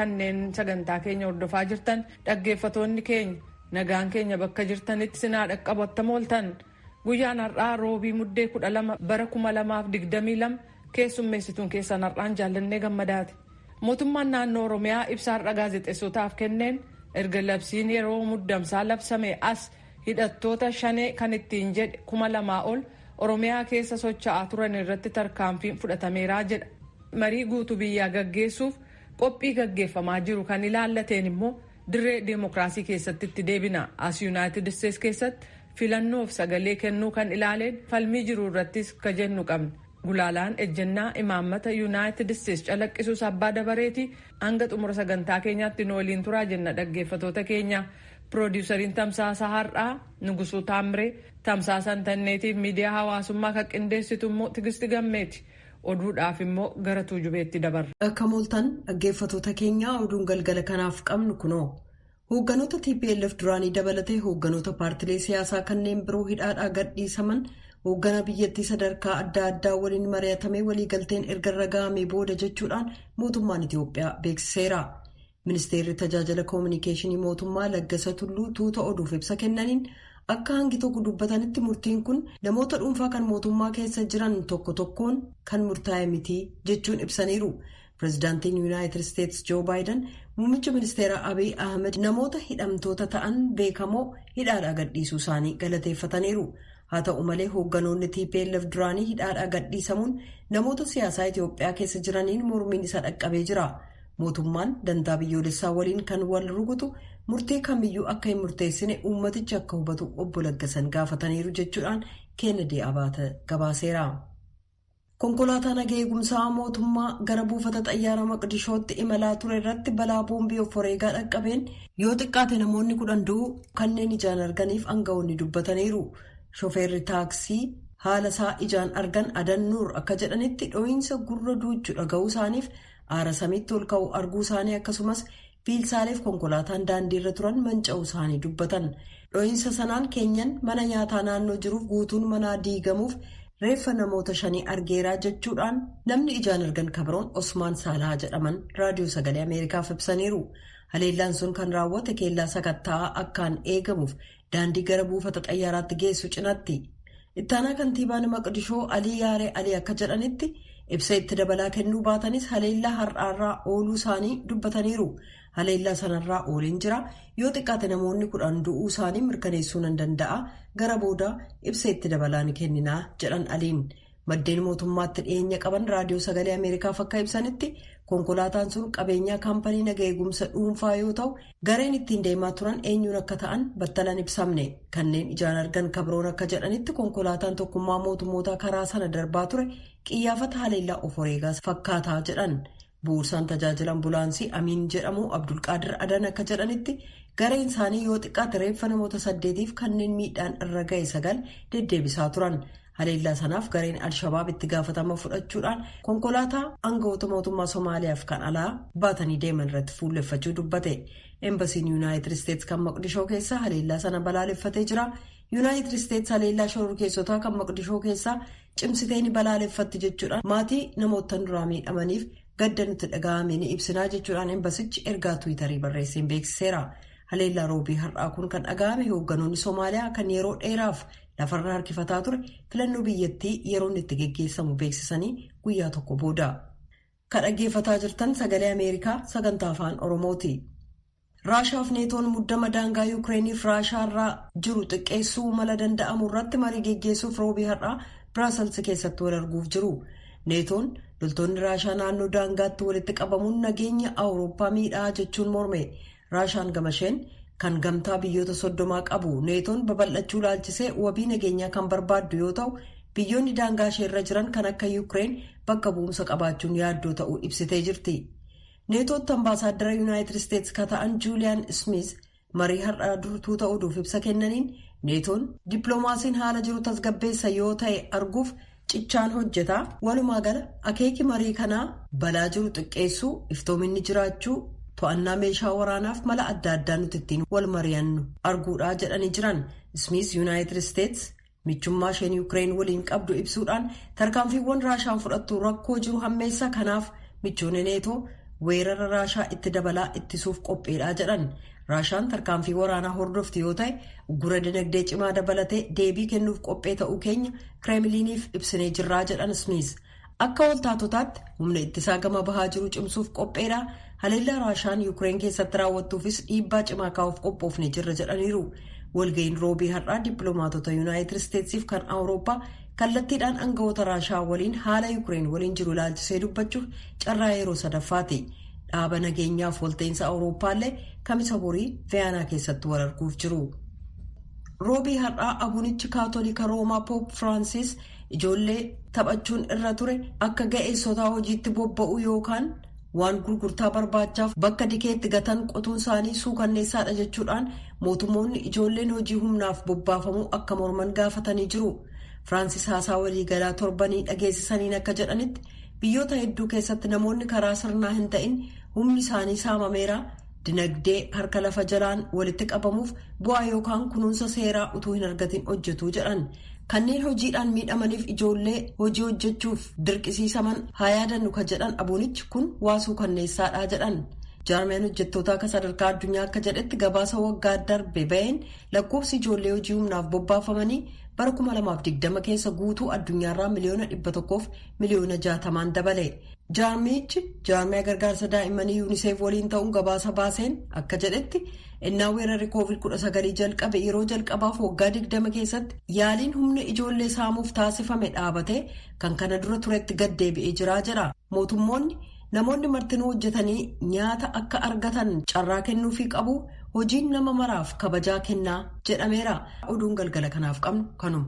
Kanneen sagantaa keenya hordofaa jirtan dhaggeeffatoonni keenya, nagaan keenya bakka jirtanitti sinaa dhaqqabu. Mooltan? Guyyaan har'aa Roobii, Muddee 12, bara 2022. Keessummeessituun keessan har'aan Jaallannee Gammadaati. Mootummaan naannoo Oromiyaa ibsa har'a gaazexeessotaaf kenneen, erga labsiin yeroo muddamsaa labsame as hidhattoota Shanee kan ittiin jedhe 2000 ol Oromiyaa keessa socho'aa turan irratti tarkaanfiin fudhatameeraa jedha. Marii guutuu biyyaa gaggeessuuf qophii gaggeeffamaa jiru kan ilaallateen immoo dirree deemokiraasii keessatti itti deebina. As Yuunaayitid Isteets keessatti filannoof sagalee kennuu kan ilaaleen falmii jiru irrattis ka jennu qabna. Gulaalaan ejjennaa imaammata Yuunaayitid Isteets calaqqisuus abbaa dabareeti. Hanga xumura sagantaa keenyaatti nu waliin turaa jenna, dhaggeeffatoota keenya. Piroodiwusariin tamsaasa har'aa Nugusuu Taamree, tamsaasa intarneetiif miidiyaa hawaasummaa kan qindeessitu immoo Tigisti Gammeeti. Oduudhaaf immoo gara Tuujubeetti dabarra. Akka mooltan, dhaggeeffatoota keenya, oduun galgala kanaaf qabnu kunoo. Hoogganoota TPLF duraanii dabalatee hoogganoota paartilee siyaasaa kanneen biroo hidhaadhaa gadhiisaman hoogganaa biyyattii sadarkaa adda addaa waliin mari'atamee waliigalteen erga irra ga'amee booda jechuudhaan mootummaan Itiyoophiyaa beeksiseera. Ministeerri tajaajila koominikeeshinii mootummaa Laggasa Tulluu tuuta oduuf ibsa kennaniin akka hangi tokko dubbatanitti, murtiin kun namoota dhuunfaa kan mootummaa keessa jiran tokko tokkoon kan murtaa'e miti jechuun ibsaniiru. Pireezidaantiin Yuunaayitid Isteetsi Joo Baayiden muummicha ministeera Abiy Ahmed namoota hidhamtoota ta'an beekamoo hidhaadhaa gadhiisuu isaanii galateeffataniiru. Haa ta'u malee, hoogganoonni TPLF duraanii hidhaadhaa gadhiisamuun namoota siyaasaa Itiyoophiyaa keessa jiraniin mormiin isa dhaqqabee jira. Mootummaan dantaa biyyoolessaa waliin kan wal rukutu murtee kamiyyuu akka hin murteessine uummatichi akka hubatu obbo Laggasan gaafataniiru jechuudhaan Keenedii Abaata gabaaseera. Konkolaataa nagaa eegumsaa mootummaa gara buufata xayyaara Maqdishootti imalaa ture irratti balaa boombii of wareegaa dhaqqabeen yoo xiqqaate namoonni 10 du'u kanneen ijaan arganiif aangawoonni dubbataniiru. Shofeerri taaksii haala isaa ijaan argan Adan Nuur akka jedhanitti, dho'iinsa gurra duuchu dhaga'uu isaaniif aara samiitti ol ka'u arguu isaanii, akkasumas biilsaaleef konkolaataan daandii irra turan manca'uu isaanii dubbatan. Dho'iinsa sanaan keenyan mana nyaataa naannoo jiruuf guutuun manaa diigamuuf reeffa namoota shanii argeeraa jechuudhaan namni ijaan argan kabiroon Osmaan Saalaa jedhaman Raadiyoo Sagalee Ameerikaaf ibsaniiru. Haleellaan sun kan raawwate keellaa sakatta'aa akkaan eegamuuf daandii gara buufata xayyaaraatti geessu cinatti. Ittaanaa kantiibaan Maqdishoo Alii Yaaree Alii akka jedhanitti, ibsa itti dabalaa kennuu baatanis, haleellaa har'aarraa ooluu isaanii dubbataniiru. Haleellaa sanarraa ooleen jira. Yoo xiqqaate namoonni 10 du'uu isaanii mirkaneessuu nan danda'a. Gara booda ibsa itti dabalaa ni kenninaa jedhan Aliin. Maddeen mootummaatti dhiyeenya qaban Raadiyoo Sagalee Ameerikaaf akka ibsanitti, konkolaataan sun qabeenyaa kaampanii naga eegumsa dhuunfaa yoo ta'u, gareen ittiin deemaa turan eenyuun akka ta'an battalan ibsamne. Kanneen ijaan argan kabiroon akka jedhanitti, konkolaataan Tokkummaa Mootummootaa karaa sana darbaa ture qiyyaafata haleellaa of wareegaa fakkaataa jedhan. Bu'uursaan tajaajila ambulaansii Amiin jedhamu Abdulqaadir Adan akka jedhanitti, gareen isaanii yoo xiqqaate reeffa namoota saddeetiif kanneen miidhaan irra ga'e sagal deddeebisaa turan. Haleellaa sanaaf gareen Alshabaab itti gaafatama fudhachuudhaan konkolaataa aangawoota mootummaa Somaaliyaaf kan alaa baatanii deeman irratti fuulleffachuu dubbate. Embasiin Yuunaayitid Isteets kan Maqdishoo keessaa haleellaa sana balaaleffatee jira. Yuunaayitid Isteets haleellaa shororkeessotaa kan Maqdishoo keessaa cimsitee ni balaaleffatti jechuudhaan, maatii namoota duraa miidhamaniif gadda nutti dhaga'ame ni ibsinaa jechuudhaan embasichi ergaa Tiwiitarii barreesseen beeksiseera. Haleellaa Roobii har'aa kun kan dhaga'ame hoogganoonni Somaaliyaa kan yeroo dheeraaf lafarra harkifataa ture filannoo biyyattii yeroon itti geggeessamu beeksisanii guyyaa tokko booda. Kan dhaggeeffataa jirtan Sagalee Ameerikaa sagantaa Afaan Oromooti. Raashaaf Neetoon muddama daangaa Yuukireeniif Raashaa irraa jiru xiqqeessuu mala danda'amu irratti marii geggeessuuf Roobii har'aa Biraasels keessatti wal arguuf jiru. Neetoon loltoonni Raashaa naannoo daangaatti walitti qabamuun nageenya Awurooppaa miidhaa jechuun morme. Raashaan gamasheen kan gamtaa biyyoota 30 qabu Neetoon babal'achuu laalchisee wabii nageenyaa kan barbaaddu yoo ta'u, biyyoonni daangaa ishee irra jiran kan akka Yuukireen bakka bu'umsa qabaachuun yaaddoo ta'uu ibsitee jirti. Neetootti ambaasaaddara Yuunaayitid Isteetsi ka ta'an Juuliyaan Smith marii har'aa durtuu ta'uudhuuf ibsa kennaniin, Neetoon dippiloomaasiin haala jiru tasgabbeessa yoo ta'e arguuf cichaan hojjeta. Walumaa gala akeeki marii kanaa balaa jiru xiqqeessuu, iftoominni jiraachuu, to'annaa meeshaa waraanaaf mala adda addaa nuti ittiin wal mari'annu arguudhaa jedhanii jiran. Smith Yuunaayitid Isteets michummaa isheen Yuukireen waliin qabdu ibsuudhaan, tarkaanfiiwwan Raashaan fudhattu rakkoo jiru hammeessa, kanaaf michoonni Neetoo Weerara Raashaa itti dabalaa ittisuuf qopheedha jedhan. Raashaan tarkaanfii waraanaa hordofti yoo ta'e, uggura dinagdee cimaa dabalatee deebii kennuuf qophee ta'uu keenya Kireemiliiniif ibsinee jirraa jedhan Smith. Akka waltaatotaatti humna ittisaa gama bahaa jiru cimsuuf qopheedha. Haleellaa Raashaan Yuukireen keessatti raawwattuufis dhiibbaa cimaa kaa'uuf qophoofne jirra jedhaniiru. Walga'iin Roobii har'aa dippiloomaatota Yuunaayitid Isteetsiif kan Awurooppaa kallattiidhaan aangawoota Raashaa waliin haala Yuukireen waliin jiru ilaalchisee dubbachuuf carraa yeroo sadaffaati. Dhaaba nageenyaaf walta'iinsa Awurooppaallee Kamisa borii Viyaanaa keessatti wal arguuf jiru. Roobii har'aa abunichi Kaatolika Roomaa Poop Firaansis ijoollee taphachuun irra ture akka ga'eessotaa hojiitti bobba'u yookaan waan gurgurtaa barbaachaaf bakka dikeetti gatan qotuun isaanii suukanneessaadha jechuudhaan mootummoonni ijoolleen hojii humnaaf bobbaafamuu akka morman gaafatanii jiru. Firaansis haasaa waliigalaa torbanii dhageessisaniin akka jedhanitti, biyyoota hedduu keessatti namoonni karaa sirnaa hin ta'in humni isaanii saamameera, dinagdee harka lafa jalaan walitti qabamuuf bu'aa yookaan kunuunsa seeraa utuu hin argatin hojjetu jedhan. Kanneen hojiidhaan miidhamaniif ijoollee hojii hojjechuuf dirqisiisaman haa yaadannu ka jedhan abunichi, kun waa suukanneessaadha jedhan. Jaarmiyaan hojjettoota akka sadarkaa addunyaa akka jedhetti, gabaasa waggaa darbe baheen lakkoofsi ijoollee hojii humnaaf bobbaafamanii bara 2020 keessa guutuu addunyaarraa miliyoona 100f miliyoona 60n dabale. Jaarmiyichi jaarmiyaa gargaarsa daa'immanii Yuuniseef waliin ta'uun gabaasa baaseen akka jedhetti, innaa weerarri Koovid 19 jalqabe yeroo jalqabaaf waggaa 20 keessatti yaaliin humna ijoollee saamuuf taasifame dhaabate kan kana dura turetti gad deebi'ee jira jedha. Mootummoonni namoonni martinuu hojjetanii nyaata akka argatan carraa kennuufii qabu, hojiin nama maraaf kabajaa kennaa jedhameera. Oduun galgala kanaaf qabnu kanuma.